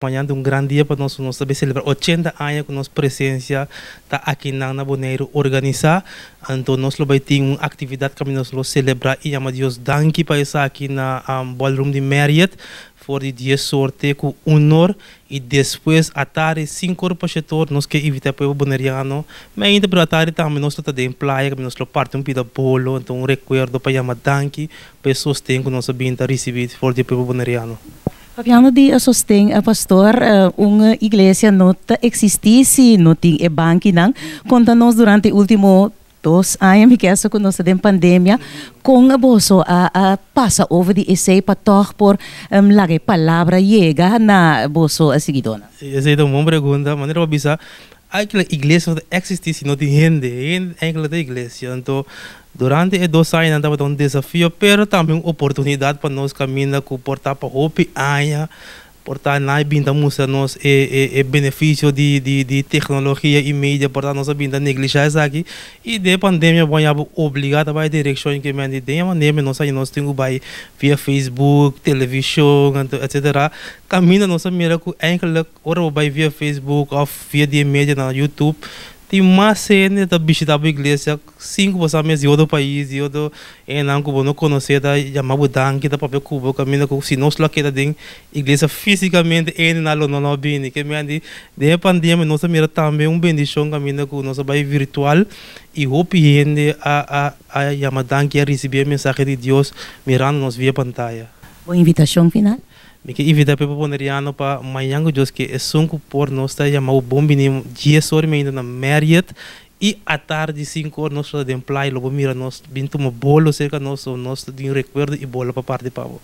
Mañan ta un gran dia pa nos, nos ta bay celebra 80 aña cu nos presencia ta aki nan na Boneiru organisa. Anto nos lo bay tin un actividad caminda nos lo celebra y yama Dios danki pa esaki na Ballroom di Marriott for di 10 or te cu 1 or y despues atardi 5 or pa 7 or nos ke invita e pueblo Boneriano. Mainta pero atardi tambe nos lo ta den playa caminda nos lo parti un pida bolo, anto un recuerdo pa yama danki pa e sosten cu nos a bin ta ricibi for di e pueblo Boneriano. Papiando di sosten, pastor, un iglesia no ta existi si no tin e bankinan. Conta nos durante ultimo 2 aña, mi kier cu nos den pandemia, con boso a pasa over di esey pa toch por laga palabra yega na boso siguidornan? Esey ta un bon pregunta. Manera bo a bisa, eigenlijk iglesia no ta existi si no tin hende. Hende eigenlijk ta iglesia. Anto, durante e 2 añanan tabata un desafio, pero tambe un oportunidad pa nos caminda cu por ta pa hopi aña, por ta nan a bin ta mustra nos e beneficio di tecnologia y media, por ta nos a bin ta neglisha esaki. Y den pandemia, bon, ya obliga ta bay direccion cu men den pandemia nos nos tin cu bay via Facebook, television, anto, etc. Caminda nos a mira cu eigenlijk ora bay via Facebook of via di media na YouTube, tin mas hende ta bishita e iglesia, 5 bo mes di otro pais, di otro nan cu bo no conoce ta yama bo danki, ta papia cu bo, caminda cu si nos lo keda den iglesia fisicamente nan lo no bini. Kiermen di den pandemia nos a mira tambe un bendicion caminda cu nos a bay virtual y hopi hende a yama danki, a ricibi e mensahe di Dios mirando nos via pantaya. Bo invitacion final? Mi ke invita e pueblo Boneriano pa mañan, Dios ke, esun cu por, nos ta yama bon bini 10 or na Marriott y atardi 5 or nos ta den playa, lo mira nos bin tuma bolo cerca nos, nos tin recuerdo y bolo pa parti pa bo.